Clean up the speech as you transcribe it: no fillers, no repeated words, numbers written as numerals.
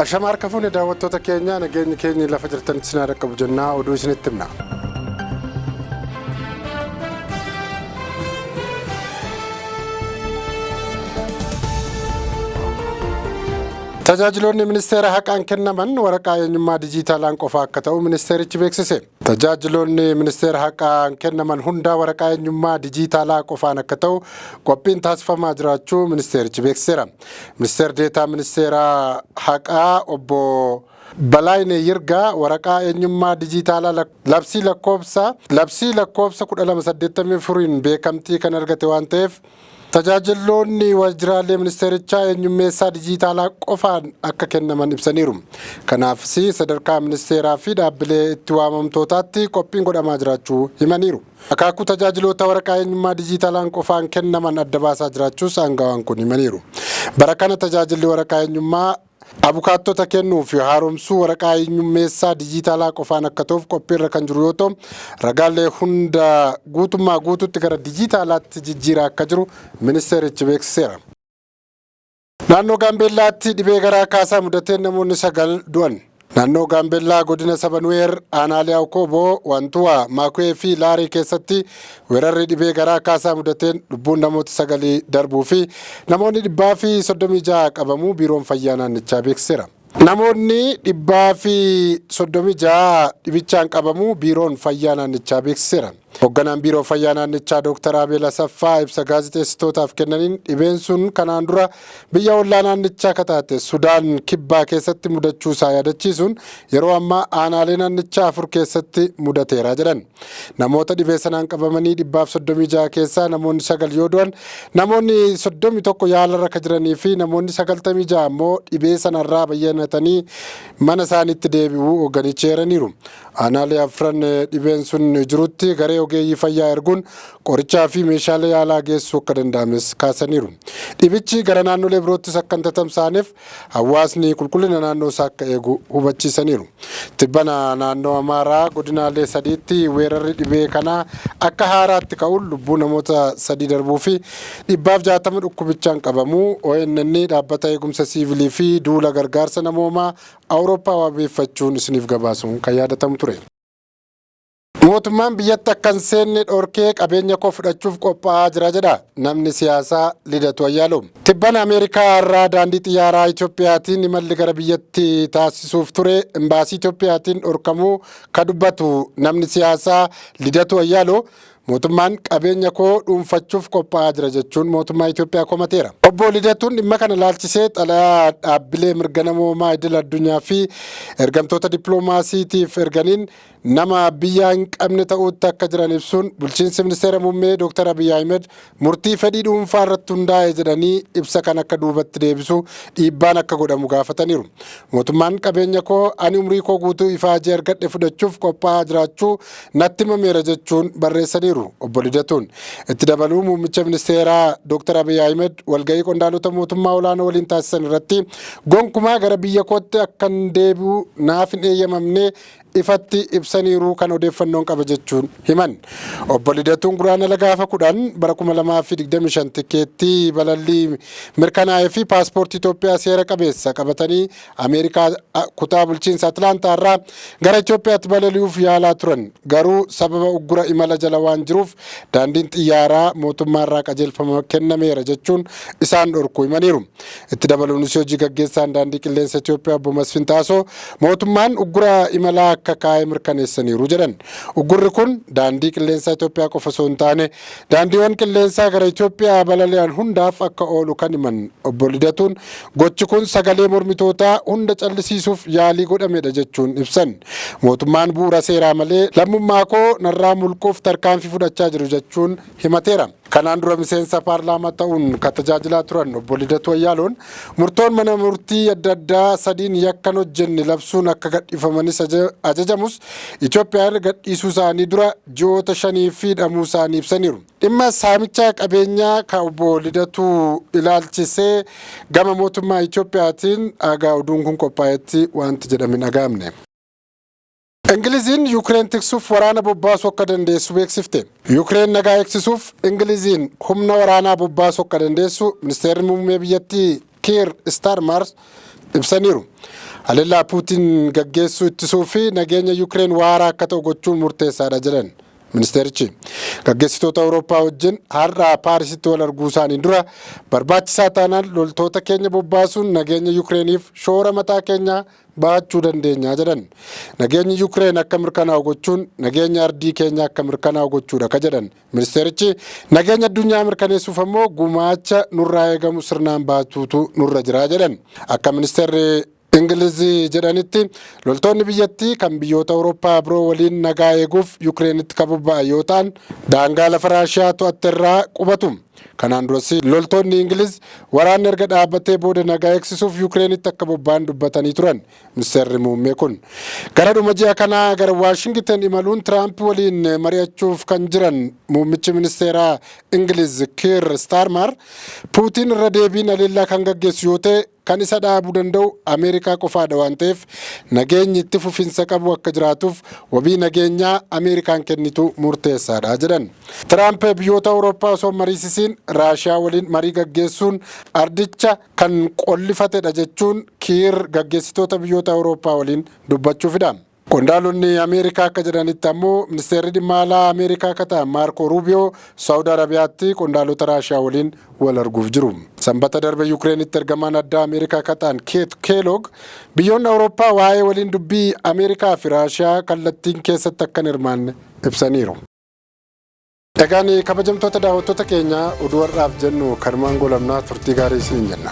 Ashama harka fuune daawwattoota keenya, nageenyi keenya lafa jirtanitti isin haa dhaqqabu jennaa oduu isinitti himna. Tajaajiloonni ministeera haqaan kennaman waraqaa eenyummaa dijiitaalaan qofa akka ta'u ministeerichi beeksise. Tajaajiloonni ministeera haqaan kennaman hundaa waraqaa eenyummaa dijiitaalaa qofaan akka ta'u qophiin taasifamaa jiraachuu ministeerichi beeksiseera. Ministeer Deetaa Ministeera Haqaa obbo Balaayinee Yirgaa waraqaa eenyummaa dijiitaalaa labsii lakkoofsa labsii lakkoofsa 1284n beekamtii kan argate waan ta'eef tajaajiloonni waajjiraalee ministeerichaa eenyummeessaa dijiitaalaa qofaan akka kennaman ibsaniiru. Kanaafis sadarkaa ministeeraa fi dhaabbilee itti waamamtootaatti qophiin godhamaa jiraachuu himaniiru. Akaakuu tajaajiloota waraqaa eenyummaa dijiitaalaan qofaan kennaman adda baasaa jiraachuus aangawaan kun himaniiru. Bara kana tajaajilli waraqaa eenyummaa abukaattota kennuu fi haaromsuu waraqaa eenyummeessaa dijiitaalaa qofaan akka ta'uuf qophiirra kan jiru yoo ta'u, ragaalee hunda guutummaa guututti gara dijiitaalaatti jijjiiraa akka jiru ministeerichi beeksiseera. Naannoo Gaambeellaatti dhibee garaa kaasaa mudateen namoonni 9 du'an. Naannoo Gaambeellaa godina saba Nuweer aanaalee Awkooboo, Wantuwaa, Maaku'ee fi Laarii keessatti weerarri dhibee garaa kaasaa mudateen lubbuun namoota 9 darbuu fi namoonni 136 qabamuu biiroon fayyaa naannichaa beeksiseera. Namoonni 136 dhibichaan qabamuu biiroon fayyaa naannichaa beeksiseera. Hogganaan biiroo fayyaa naannichaa Dooktar Abeel Asaffaa ibsa gaazexeessitootaaf kennaniin dhibeen sun kanaan dura biyya ollaa naannichaa akka taate Sudaan kibbaa keessatti mudachuu isaa yaadachiisuun yeroo ammaa aanaalee naannichaa 4 keessatti mudateera jedhan. Namoota dhibee sanaan qabamanii 136 keessaa namoonni 9 yoo du'an, namoonni 31 yaalarra akka jiranii fi namoonni 96 ammoo dhibee sanarraa bayyanatanii mana isaaniitti deebi'uu hogganichi eeraniiru. Aanaalee afran dhibeen sun jirutti garee ogeeyyii fayyaa erguun qorichaa fi meeshaalee yaalaa geessuu akka danda'ames kaasaniiru. Dhibichi gara naannolee biroottis akka hin tatamsaaneef hawaasni qulqullina naannoo isaa akka eegu hubachiisaniiru. Tibbana naannoo Amaaraa godinaalee sadiitti weerarri dhibee kanaa akka haaraatti ka'uun lubbuu namoota 3 darbuu fi 160 dhukkubichaan qabamuu ONN dhaabbata eegumsa siivilii fi duula gargaarsa namoomaa Awurooppaa wabeeffachuun isiniif gabaasuun kan yaadatamu ture. Mootummaan biyyatti akka hin seenne dhorkee qabeenya koo fudhachuuf qophaa'aa jira jedha namni siyaasaa Lidatu Ayyaalew. Tibbana Ameerikaa irraa daandii xiyyaaraa Itoophiyaatiin imalli gara biyyatti taasisuuf ture imbaasii Itoophiyaatiin dhorkamuu ka dubbatu namni siyaasaa Lidatu Ayyaalew mootummaan qabeenya koo dhuunfachuuf qophaa'aa jira jechuun mootummaa Itoophiyaa komateera. Obbo Lidatuun dhimma kana ilaalchisee xalayaa dhaabbilee mirga namoomaa idil addunyaa fi ergamtoota dippiloomaasiitiif erganiin nama biyya hin qabne ta'uutti akka jiran ibsuun bulchiinsi ministeera muummee Dr. Abiy Ahmed murtii fedhii dhuunfaa irratti hundaa'e jedhanii ibsa kan akka duubatti deebisu dhiibbaan akka godhamu gaafataniiru. Mootummaan qabeenya koo ani umrii koo guutuu ifaajee argadhe fudhachuuf qophaa'aa jiraachuu natti himameera jechuun barreessaniiru obbo Lidatuun. Itti dabaluu muummicha ministeeraa Dr. Abiy Ahmed walga'ii qondaalota mootummaa olaanoo waliin taasisan irratti gonkumaa gara biyya kootti akkan deebi'u naaf hin eeyyamamne ifatti ibsaniiru kan odeeffannoon qaba jechuun himan. Obbo Lidatuun Guraandhala gaafa 10 bara 2025 tikkeettii balallii mirkanaa'ee fi paaspoortii Itoophiyaa seera qabeessa qabatanii Ameerikaa kutaa bulchiinsa Atlaantaa irraa gara Itoophiyaatti balali'uuf yaalaa turan. Garuu sababa uggura imala jala waan jiruuf daandiin xiyyaaraa mootummaa irraa qajeelfama kennameera jechuun isaan dhorkuu himaniiru. Itti dabaluunis hojii gaggeessaan daandii qilleensa Itoophiyaa obbo Masfin Taasoo mootummaan uggura imalaa akka kaa'e mirkaneessaniiru jedhan. Uggurri kun daandii qilleensaa Itoophiyaa qofa osoo hin taane daandiiwwan qilleensaa gara Itoophiyaa balali'an hundaaf akka oolu kan himan obbo Lidatuun gochi kun sagalee mormitootaa hunda callisiisuuf yaalii godhamedha jechuun ibsan. Mootummaan bu'uura seeraa malee lammummaa koo narraa mulquuf tarkaanfii fudhachaa jiru jechuun himateera. Kanaan dura miseensa paarlaamaa ta'uun kan tajaajilaa turan obbo Lidatu Ayyaaloon murtoon mana murtii adda addaa sadiin yakkan hojjenne labsuun akka gadhiifamanis ajajamus Itoophiyaan gadhiisuu isaanii dura ji'oota shaniif hidhamuu isaanii ibsaniiru. Dhimma saamicha qabeenyaa kan obbo Lidatuu ilaalchisee gama mootummaa Itoophiyaatiin dhagaa oduun kun qophaa'etti wanti jedhame hin dhaga'amne. Ingiliziin Yukireen tiksuuf waraana bobbaasuu akka dandeessu beeksifte. Yukireen nagaa eegsisuuf Ingiliziin humna waraanaa bobbaasuu akka dandeessu ministeerri muummee biyyattii Kiir Istaarmar ibsaniiru. Haleellaa Puutiin gaggeessuu ittisuu fi nageenya Yukireen waaraa akka ta'u gochuun murteessaadha jedhan ministeerichi. Gaggeessitoota Awurooppaa wajjin har'a Paarisitti wal arguu isaaniin dura, barbaachisaa taanaan loltoota keenya bobbaasuun nageenya Yukireeniif shoora mataa keenya bahachuu dandeenya jedhan. Nageenyi Yukireen akka mirkanaa'u gochuun nageenya ardii keenya akka mirkanaa'u gochuudha ka jedhan ministeerichi, nageenya addunyaa mirkaneessuuf ammoo gumaacha nurraa eegamu sirnaan bahachuutu nurra jira jedhan. Akka ministeerri Ingilizii jedhanitti, loltoonni biyyattii kan biyyoota Awurooppaa biroo waliin nagaa eeguuf Yukireenitti kan bobba'an yoo ta'an, daangaa lafa Raashiyaa to'atte irraa qubatu. Kanaan duras loltoonni Ingiliz waraanni erga dhaabbatee booda nagaa eegsisuuf Yukireenitti akka bobba'an dubbatanii turan. Ministeerri muummee kun gara dhuma ji'a kanaa gara Waashingiten imaluun Tiraamp waliin mari'achuuf kan jiran muummichi ministeeraa Ingiliz Kiir Staarmar, Puutiin irra deebiin haleellaa kan gaggeessu yoo ta'e kan isa dhaabuu danda'u Ameerikaa qofaadha waan ta'eef, nageenyi itti fufinsa qabu akka jiraatuuf wabii nageenyaa Ameerikaan kennitu murteessaadha jedhan. Tiraamp biyyoota Awurooppaa osoo mariisisiin Raashiyaa waliin marii gaggeessuun ardicha kan qollifatedha jechuun Kiir gaggeessitoota biyyoota Awurooppaa waliin dubbachuufidha. Qondaalonni Ameerikaa akka jedhanitti ammoo, ministeerri dhimma alaa Ameerikaa akka ta'an Maarko Ruubiyoo Saawud Arabiyaatti qondaalota Raashiyaa waliin wal arguuf jiru. Sanbata darbe Yukireenitti ergamaan addaa Ameerikaa akka ta'an Keet Keelog biyyoonni Awurooppaa waa'ee waliin dubbii Ameerikaa fi Raashiyaa kallattiin keessatti akka hin hirmaanne ibsaniiru. Egaan kabajamtoota daawwattoota keenya, oduu har'aaf jennu kanumaan goolabnaa. Turtii gaarii isiniin jenna.